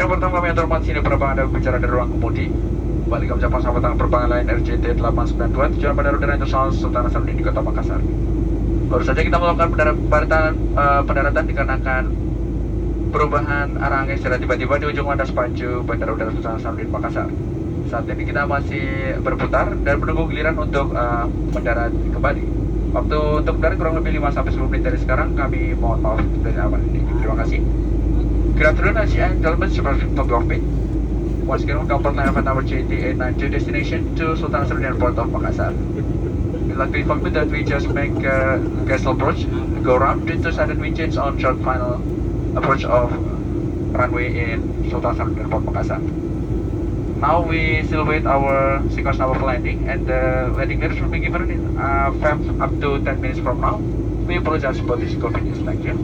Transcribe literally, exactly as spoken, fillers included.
Yang pertama kami atur hormat sini penerbangan dan bicara dari ruang kemudi. Balik kami ucapkan selamat datang penerbangan Lion Air J T delapan sembilan dua, tujuan Bandara Udara Internasional Sultan Hasanuddin di Kota Makassar. Baru saja kita melakukan pendar-, pendaratan, eh, pendaratan dikarenakan perubahan arah angin secara tiba-tiba di ujung landas pacu Bandara Udara Sultan Hasanuddin Makassar. Saat ini kita masih berputar dan menunggu giliran untuk, eh, mendarat kembali. Waktu untuk mendarat kurang lebih lima sampai sepuluh menit dari sekarang. Kami mohon maaf dari awal ini. Terima kasih. Good afternoon, ladies and gentlemen, supervisor of me. Once again, welcome flight number J T eight nine two, destination to Sultan Hasanuddin Airport of Makassar. We'd like to inform you that we just make, uh, guest approach, go round due to sudden wind change on short final approach of runway in Sultan Hasanuddin Airport Makassar. Now we still wait our sequence number for landing, and the landing clearance will be given in, uh, five up to ten minutes from now. We apologize for this inconvenience. Thank you.